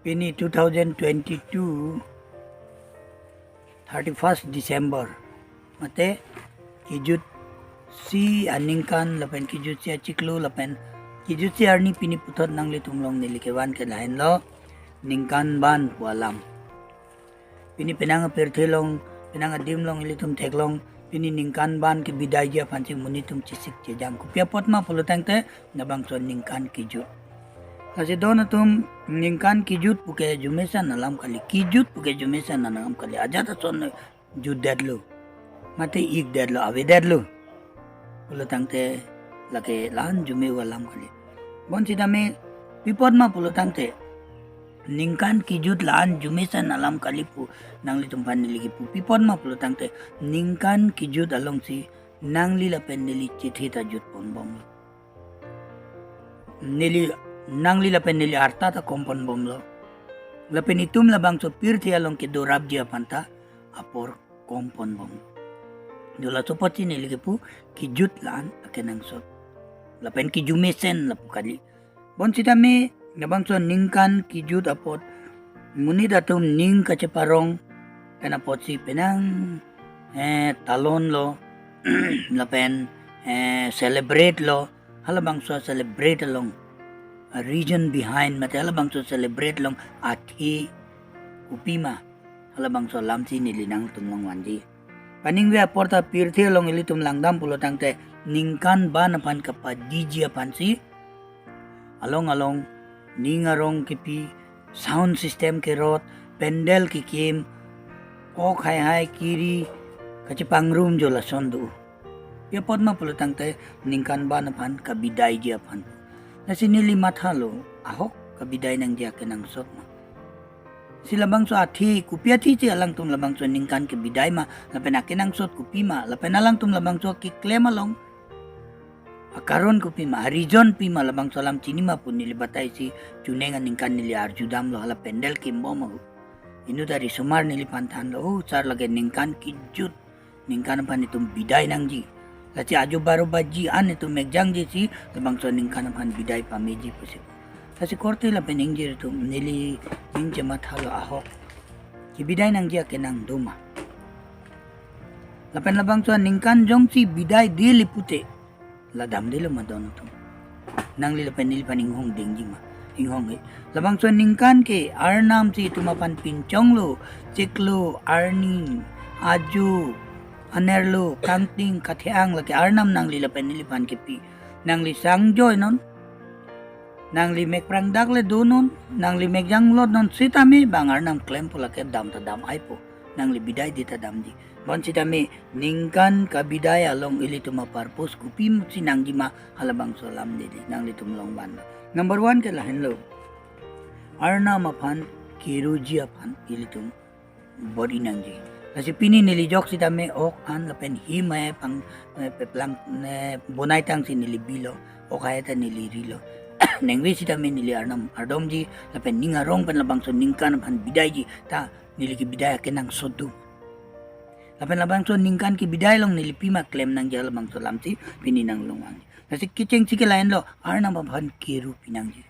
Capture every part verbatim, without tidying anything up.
Pini two thousand twenty-two, thirty-first December. Mate kijutsi aningkan lapen kijutsi achiklo lapen kijutsi arni pini puthot nanglitum along neli kevan ke lahenlo, ningkan ban pu alam. Pini penang apirthe along, penang adim along ilitum theklong, pini ningkan ban kebidaiji aphansi monit atum chesik chejang. Kopi apot ma pulo tangte, labangso ningkan kijut. Lasi don atum ningkan kijut puke jumesen alam kali, kijut puke jumesen alam kali. Ajat ason jutdetlo. Mate ikdetlo, avedetlo. Pulo tangte lake la-an jume alam kali. Bonsitame pi apot ma pulo tangte, ningkan kijut la-an jumesen alam kali pu nanglitum aphan neli kipu. Pi apot ma pulo tangte, ningkan kijut alongsi nangli lapen neli chethe ta jutponbomlo. Neli, nangli lapen neli arta ta komponbomlo. Lapen itum labangso pirthe along kedorapji aphan ta apor komponbomlo. Dola sopotsi neli kipu, kijut la-an akenangsot. Lapen kijumesen lapu kali. Bonsitame labangso ningkan kijut apot monit atum ning kacheparong pen apotsi penang, eh, talonlo, lapen, eh, celebrate lo. Halabangso celebrate along, a reason behind, mate halabangso celebrate along athe kopi ma, halabangso alamsi neli nangtum along vanji. Paningve apor ta pirthe along ilitum langdam pulo tangte, ningkan ban aphan kapadiji aphansi along along ning arong kipi, sound system kerot, pandal kekim, ok haihai kiri, kachepangrum jo lason do. Pi apot ma pulo tangte, ningkan ban aphan kabidaiji aphan. Lasi neli mathalo, ahok kabidai nangji akenangsot ma. Si labangso athe, kopi athesi alangtum labangso ningkan kebidai ma, lapen akenangsot kopi ma, lapen alangtum labangso keklem along akaron kopi ma, a reason pi ma, labangso alam chini ma pu neli bataisi, chuneng aningkan neli arjudamlo, hala pandal kimbom ahut. Inut arisomar neliphan thanlo, "Oh, sir, lake ningkan kijut, ningkan aphan itum bidai nangji. Lasi ajo baro baji an itum mekjangjisi, labangso ningkan aphan bidai pameji," pusi. Lasi korte lapen ingjir atum, neli ning chemathalo ahok, kebidai nangji akenang do ma. Lapen labangso ningkan jongsi bidaidele pute, la damdelo ma don atum. Nangli lapen neliphan inghong dengji ma, inghong he. Labangso ningkan ke arnamsi itum aphan pinchonglo, chiklo, arni, ajo, anerlo, kangting, katheang, lake arnam nangli lapen neliphan kipi. Nangli sangjoinon, nangli mekprang dakle donon, nangli mekjanglotnon, sitame bang arnam klem pu lake dam ta dam-aipo. Nangli bidaide ta damji. Bonsitame ningkan kebidai along ilitum a-purpose kopi musi nangji ma, halabangso alam neli nanglitum along van. Number one ke lahenlo, arnam aphan keruji aphan ilitum bor-i nangji. Lasi pini neli jok sitame ok an lapen him hai pang, eh, peplang, eh, bonai tangsi neli bilo, ok hai ta neli rilo. Nengve sitame neli arnam ardomji, lapen ning arong pen labangso ningkan aphan bidaiji, ta neli kebidai akenangsot do. Lapen labangso ningkan kebidai along neli pima klem nangji, halabangso alamsi pini nanglong vangji. Lasi kechengsi ke lahenlo, arnam aphan keru pinangji.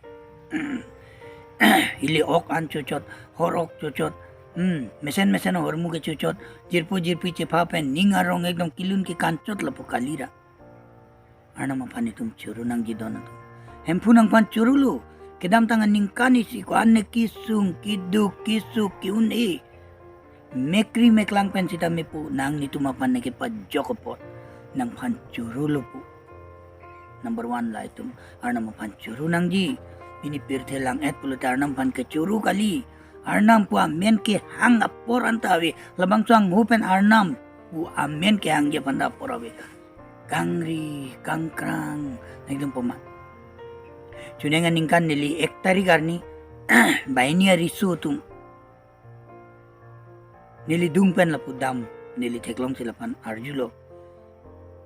Ili ok an chochot, hor ok chochot, hmm, mesen mesen ahormu ke chochot, jirpo jirpi chepha pen ning arong ekdom kelun kekanchot lapu kalira. Arnam aphan itum churu nangji don atum. Hemphu nangphan churulo, kedamtang aningkan isi ko-an ne kesung, keduk, kesuk, ke-un-e, mekri meklang pen sitame pu, nanglitum aphan ne kepajok apot nangphan churulo pu. Number one la itum arnam aphan churu nangji. Pini pirthe lang-et pulote arnam aphan kechuru kali. Arnam pu amen kehang apor anta ave. Labangso angho pen arnam pu amen kehangji aphan ta apor ave. Kangri, kangkrang, nangtum poma. Chuneng aningkan neli ek tarik arni, banghini ariso atum neli dung pen lapu dam, neli theklongsi laphan arjulo.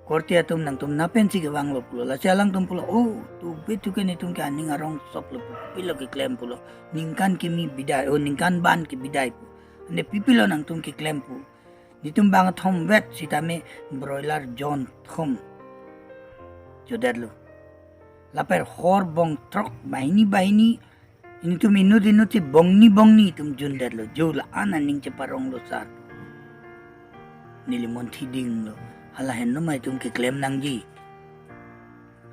Korte atum, nangtum na pensi kevanglo pulo, lasi alangtum pulo, "Oh, tu betu ke netum ke aning arong soplo pu, pilo keklem pulo, ningkan kimi bidai, oh, ningkan ban kebidai pu. Ane pi pilo nangtum keklem pu? Netum bang thom vet sitame broiler jon thom chodetlo. Lapen hor bong throk banghini banghini Ilitum inut inut si bongni bongni itum jundetlo, jo la-an aning cheparonglo sar. Neli monthi dinglo, hala henlo ma itum keklem nangji.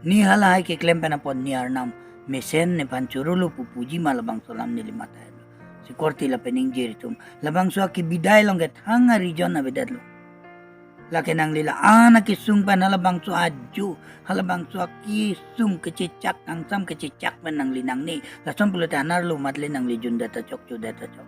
Ne halahai keklem pen apot ne arnam mesen nephan chorolo pu puji ma, labangso alam neli matha henlo. Si korte lapen ingjir atum, labangso akebidai along ke thang a-reason avedetlo. Lake nangli la-an akesung pen halabangso ajo, halabangso akesung kechechak, kangsam kechechak pen nangli nangne. Lason pulote anerlo matle nangli jundet ta chok, chodet ta chok.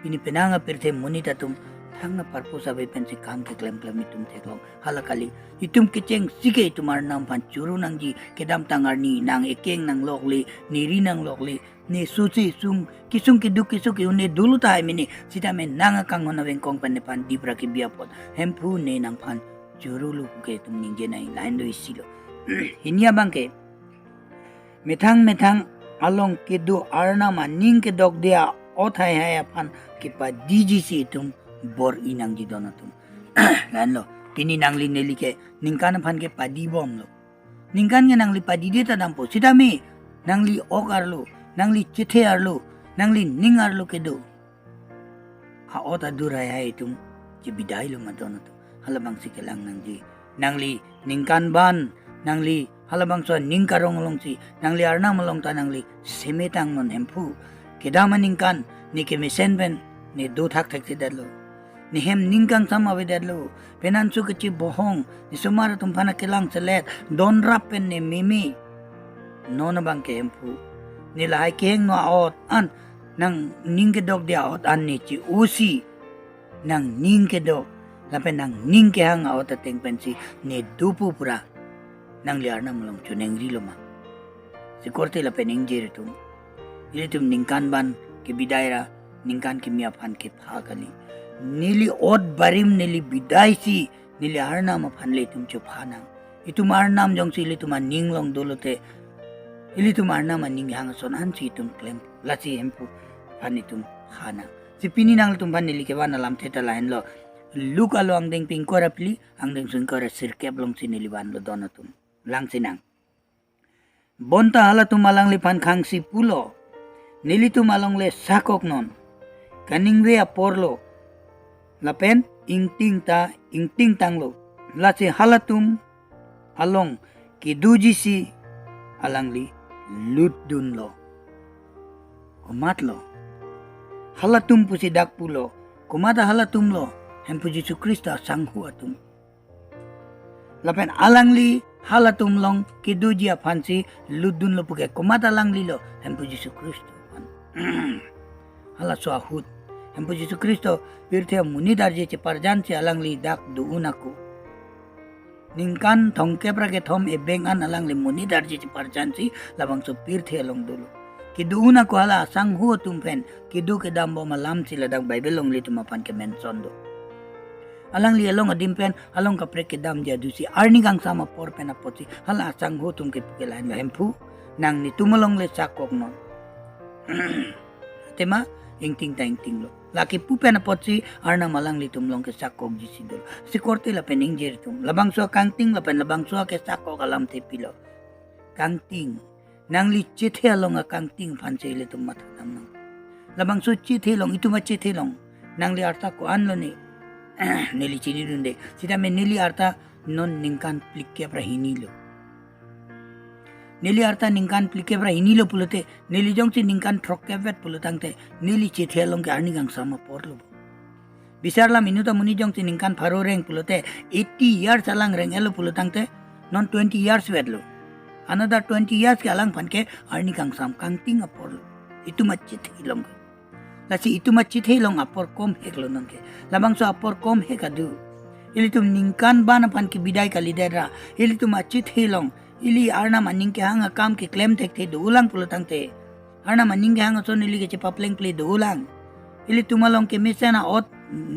Pini penang apirthe monit atum thang a-purpose ave pensi kam keklem klem itum theklong. Hala kali, itum kechengsi ke itum arnam aphan choro nangji, kedamtang arni nang ekeng nanglokle, neri nanglokle, ne susi sung, kesung keduk, kesung ke-un ne dolo tahai mene, sitame nang akanghon avengkong pen nephan dipra kebi apot Hemphu ne nangphan chorolo pu ke itum ningje nai, lahenlo isi lo. Hini abang ke, methang methang along kedo arnam aning kedokde a-ot haihai aphan kepadiji si itum bor-i nangji don atum. Lahenlo, pini nangli neli ke ningkan aphan kepadi bomlo. Ningkan ke nangli padide ta dampo, sitame nangli ok arlo, nangli chethe arlo, nangli ning arlo kedo a-ot adur haihai itum chebidailo ma don atum. Halabangsi kelang nangji. Nangli ningkan ban, nangli halabangso aning karong alongsi, nangli arnam along ta nangli semetang non Hemphu. Kedam aningkan ne kemesen pen ne do thakthak si detlo. Ne hem ning kangsam avedetlo. Penanso kechebohong, ne osomar atum aphan akelangselet, don rap pen ne meme. Non abang ke Hemphu, ne lahai kehingno a-ot an, nangning kedokde a-ot an ne che-osi, nangning kedok lapen nangning kehang a-ot ateng pensi ne dopo pura nangli arnam along choningrilo ma? Si korte lapen ingjir atum, ilitum ningkan ban kebidai ra ningkan kimi aphan kepha kali. Neli ot barim neli bidaisi neli arnam aphan le itum chopha nang. Itum arnam jongsi ilitum aning along dolote, ilitum arnam aning hang ason ansi itum klem, lasi Hemphu aphan itum pha nang. Si pini nanglitum aphan neli kevan alamthe ta lahenlo. Luke alo angdengpi ingkoi ra phli, angdengso ingkoi ra sirkep alongsi neli vanlo don atum. Langsi nang. Bonta halatum alangliphan khangsi pulo, nelitum along le sakok non. Kaningve aporlo, lapen ingting ta ingtingtanglo. Lasi halatum along kedojisi alangli lutdunlo. Komatlo? Halatum pusi dak pulo. Komat halatumlo? Hemphu Jisu Khristo asangho atum. Lapen alangli halatum along kedoji aphansi lutdunlo puke, komat alanglilo? Hemphu Jisu Khristo aphan. Halaso ahut Hemphu Jisu Khristo pirthe amonit arje cheparjansi alangli dak do-un ako. Ningkan thomkep ra kethom ebeng an alangli monit arje cheparjansi labangso pirthe along dolo. Kedo-un ako hala asangho atum pen kedo kedam bom alamsi ladak Bible along ilitum aphan kemention do. Alangli along adim pen along kaprek kedamji adusi arni kangsam apor pen apotsi hala asangho atum kepu ke lahenlo, Hemphu, nang netum along le sakok non. Tema ingting ta ingtinglo. La kepu pen apotsi arnam alanglitum along ke sakokjisi dolo. Si korte lapen ingjir atum, labangso akangting lapen labangso akesakok alamthe pilo. Kangting. Nangli chethe along akangting aphansi ilitum matha dam nang. Labangso chethe along, itum achethe along, nangli arta ko-anlo ne? Neli chinidunde. Sitame neli arta non ningkan phlikep ra hinilo. Neli arta ningkan phlikep ra hinilo pulote, neli jongsi ningkan throkkep vet pulotangte, neli chethe along ke arni kangsam aporlo. Bisar lam, inut amonit jongsi ningkan pharo reng pulote, eighty years alang reng-etlo pulotangte, non twenty years vetlo. Another twenty years ke alangphan ke arni kangsam, kangting aporlo. Itum achethe along ke. Lasi itum achethe along apor komheklo nonke. Labangso apor komhek adu. Ilitum ningkan ban aphan kebidai kalidet ra, ilitum achethe along, ili arnam aning kehang akam keklem thekthe dolang pulotangte, arnam aning kehang ason ili kechepaplengple dolang. Ilitum along kemesen a-ot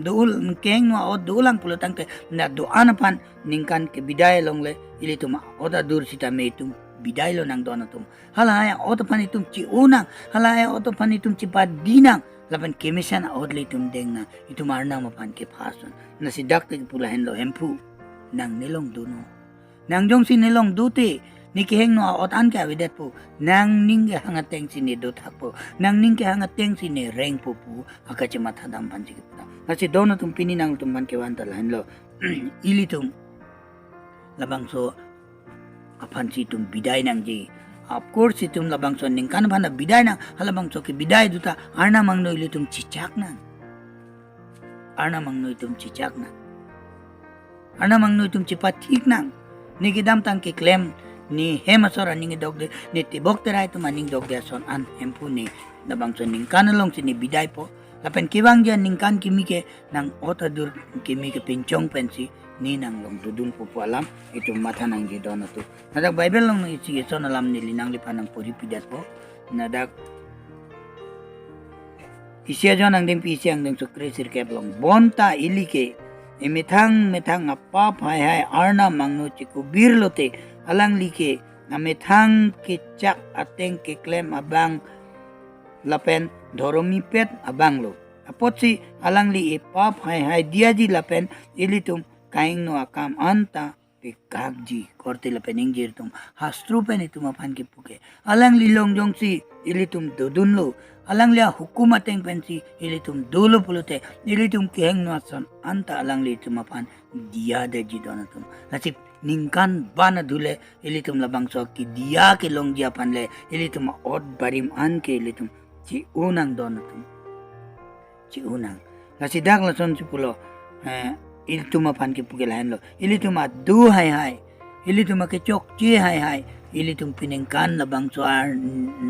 dol, kehingno a-ot dolang pulotangte, na do-an aphan ningkan kebidai along le ilitum a-ot adur sitame itum bidailo nang don atum. Halahai a-ot aphan itum che-o nang, halahai a-ot aphan itum chepadi nang, lapen kemesen a-ot le itum deng nang, itum arnam aphan kepha ason. Lasi dak te kepu lahenlo, Hemphu, nang nelong donon. Nang jongsi nelong dote, Ne kehingno a-ot an ke avedetpo. Nangning kehang atengsi ne dothakpo. Nangning kehang atengsi ne rengpo pu akachematha dam aphansi kipu dam. Lasi don atum, pini nangtum aphan kevan ta lahenlo. Ilitum labangso aphansi itum bidai nangji. Of course, itum labangso aningkan aphan bidai nang, halabangso kebidai do ta Arnam angno ilitum chechak nang. Arnam angno itum chechak nang. Arnam angno itum chepathik nang. Ne kedamtang keklem, ne hem asor aning dokde, ne tebok terai atum aning dokde ason an Hemphu ne labangso aningkan alongsi ne bidaipo. Lapen kevangji aningkan kimi ke nang-ot adur kimi kepinchong pensi ne nanglong dodunpo pu alam itum matha nangji don atum. Ladak Bible along isi eson alam neli nangliphan nangpori pidetpo. Ladak Isi ajon angdengpi isi angdengso kre sirkep along. Bonta ili ke emethang methang apap haihai Arnam angno chekubir lote, alangli ke amethang kechak ateng keklem abang lapen dhoromipet abang lo. Apotsi alangli epap haihai diyaji lapen ilitum kahingno akam anta pekakji. Korte lapen ingjir atum, hastro pen itum aphan kipu ke, alangli along jongsi ilitum dodunlo, alangli ahukum ateng pensi ilitum dolo pulote, ilitum kehingno ason anta alangli itum aphan diyadetji don atum. Lasi ningkan ban adule ilitum labangso kediya kelongji aphan le ilitum a-ot barim an ke ilitum chi-o nang don atum. Chi-o nang. Lasi dak lasonsi pulo, eh, ilitum aphan kipu ke lahenlo. Ilitum adu haihai, ilitum akechokche haihai, ilitum peningkan labangso ar,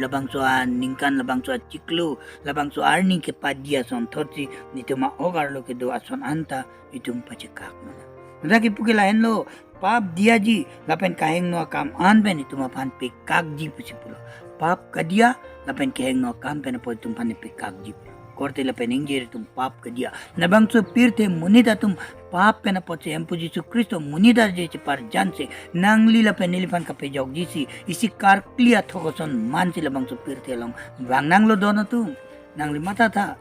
labangso aningkan, labangso achiklo, labangso arni kepadi asonthotsi itum a-ok arlo kedo ason anta itum pachekak nang. Ladak kipu ke lahenlo, pap diyaji lapen kahingno akam an pen itum aphan pekakji pusi pulo. Pap kadiya lapen kahingno akam pen apot itum aphan pekakji pulo. Korte lapen ingjir atum, pap kadiya. Labangso pirthe monit atum pap pen apotsi Hemphu Jisu Khristo monit arje cheparjansi nangli lapen neliphan kapejokjisi isi karkli athok ason mansi labangso pirthe along vang nanglo don atum. Nangli mathatha.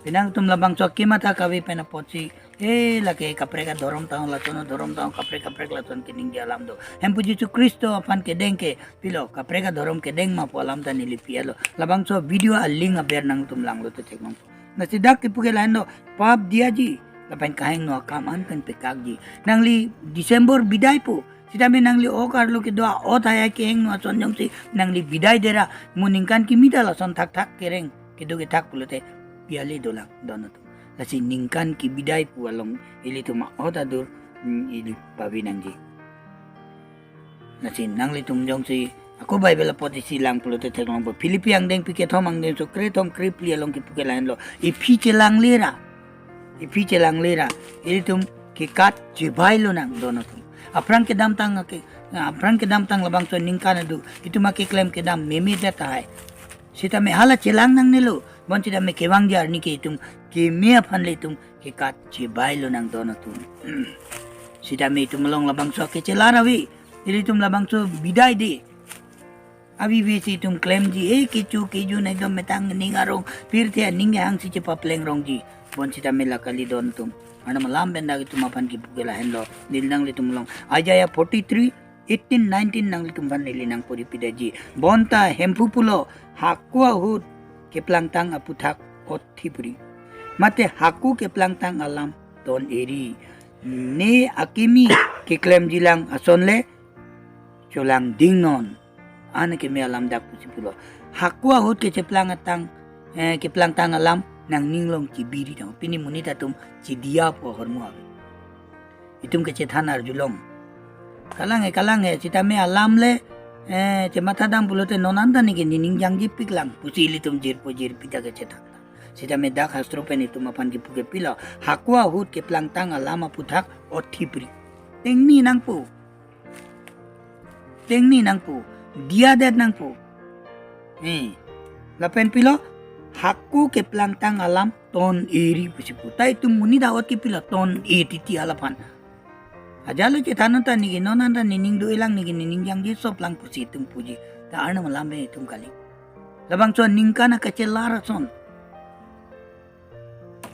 Penang atum labangso kematha kave pen apotsi, eh, lake kaprek adhorom ta ho, lason adhorom ta ho, kaprek kaprek lason keningje alam do. Hemphu Jisu Khristo aphan kedeng ke pilo, kaprek adhorom kedeng ma pu alam ta neli pi-etlo. Labangso video a-link aber nangtum langlote theklongpo. Lasi dak kipu ke lahenlo, pap diyaji lapen kahingno akam an pen pekakji. Nangli December bidaipo, sitame nangli ok arlo kedo a-ot haihai kehingno ason jongsi nangli bidai dera, mo ningkan kimi ta lason thakthak kereng kedo kethak pulote pi ale dolang don atum. Lasi ningkan kebidai pu along ilitum a-ot adur, mm, ili pavi nangji. Lasi nanglitum jongsi ako Bible apot isi lang pulote theklongpo. Philippi angdengpi kethom angdengso krethom krephli along kipu ke lahenlo, iphi chelanglera, iphi chelanglera ilitum kekat chebai lonang don atum. Aphrang kedamtang ake, aphrang kedamtang labangso ningkan adu itum akeklem kedam memedet tahai. Sitame hala chelang nangnelo, bonsitame kevangji arni ke itum keme aphan le itum kekat chebai lonang don atum. Sitame itum along labangso kechelar ave, ilitum labangso bidai de. Avevesi itum klemji, eh, kecho kejun ekdom metang ning arong, pirthe aning hangsi chepapleng rongji. Bonsitame la kali don atum. Arnam alam pen dak itum aphan kipu ke lahenlo. Neli nanglitum along Isaiah forty-three, eighteen, nineteen nanglitum aphan neli nangpori pidetji. Bonta Hemphu pulo, hako ahut keplangtang aputhak ot thipri. Mate hako keplangtang alam ton-e ri. Ne akimi keklemjilang ason le cholangdingnon. An keme alam dak pusi pulo. Hako ahut kecheplang atang, eh, keplangtang alam nangning along chebiri tang. Pini monit atum chediya pu ahormu ave. Itum kechethan arjulong. Kalang-e, kalang-e, sitame alam le, eh, chematha dam pulote non anta neke nening jangjepiklang pusi ilitum jirpo jirpi ta kechethan. Sitame dak hastro pen itum aphan kipu ke pilo, hako ahut keplangtang alam aputhak ot thipri. Tengni nangpo. Tengni nangpo. Diyadet nangpo. Eh. Lapen pilo, hako keplangtang alam ton-e ri pusi pu. Ta itum monit a-ot ke pilo ton-e titi hala aphan. Ajalo chethan ta neke non anta nening do-elang, neke nening jangje soplang pusi itum puji. Ta Arnam alam pen itum kali. Labangso ningkan akachelar ason.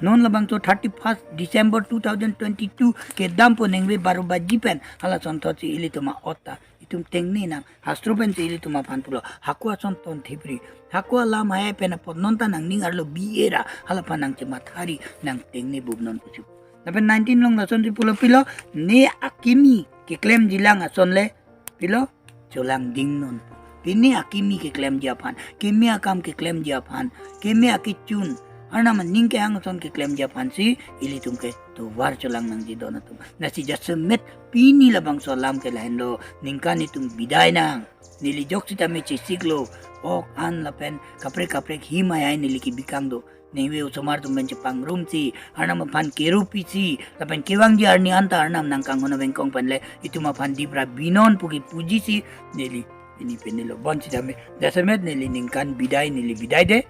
Non labangso thirty-first December two thousand twenty-two kedampo ningve baro baji pen hala asonthotsi ilitum a-ot ta tum tengne nang. Hastro pensi ilitum aphan pulo, hako ason ton thipri, hako alam hai pen apot non ta nangning arlo bi-e ra, halaphan nangchemathari, nang tengne bub non pusi. Lapen nineteen along lasonsi pulo pilo, ne akimi keklemji lang ason le pilo, cholang ding non. Pini akimi keklemji aphan, kimi akam keklemji aphan, kimi akechun, Arnam aning kehang ason keklemji aphansi ilitum ke tovar cholang nangji don atum. Lasi jasemet pini labangso alam ke lahenlo, ningkan itum bidai nang. Neli jok sitame chesiklo, ok an lapen kaprek kaprek him ai ai neli kebikang do. Ningve osomar atum pen chepangrumsi, Arnam aphan kerupisi, lapen kevangji arni anta Arnam nangkanghon avengkong pen le itum aphan dipra binon pu kepujisi, neli pini penilo. Bonsitame jasemet neli ningkan bidai neli bidaide.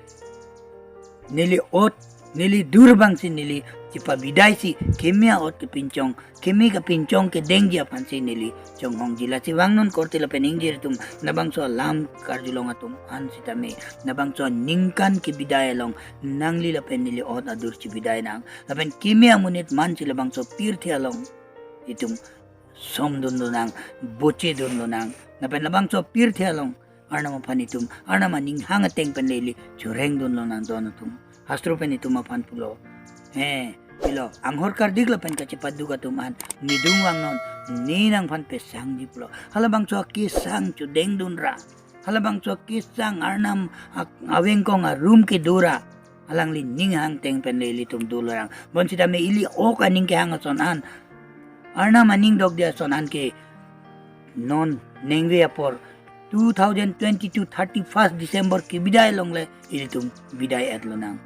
Neli ot, neli dur abangsi neli chepabidaisi, kimi a-ot kepinchong, kimi kepinchong kedengji aphansi neli chonghongji. Lasi vang non korte lapen ingjir atum, labangso alam karjulong atum an sitame, labangso ningkan kebidai along nangli lapen neli ot adur chebidai nang. Lapen kimi amonit mansi labangso pirthe along itum somdunlonang, bochedunlonang. Lapen labangso pirthe along Arnam aphan itum, Arnam aning hang ateng pen le ili chorengdunlonang don atum. Hastro pen itum aphan pulo, he, pilo, anghor kardik lapen kachepaduk atum an, ne dung vang non, ne nangphan pesangji pulo. Halabangso akesang chodengdun ra, halabangso akesang Arnam ak-, avengkong arum kedo ra, alangli ning hang ateng pen le ilitum dulonang. Bonsitame ili ok aning kehang ason an, Arnam aning dokde ason an ke non ningve apor two thousand twenty-two thirty-first December kebidai along le ilitum bidai-etlonang.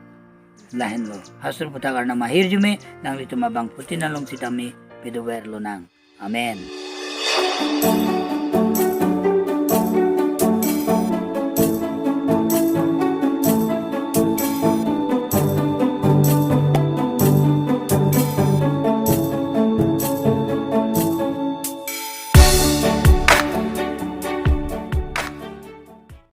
Lahenlo. Hastro aputhak Arnam ahirjume nanglitum abangphutin along sitame pedoverlonang. Amen.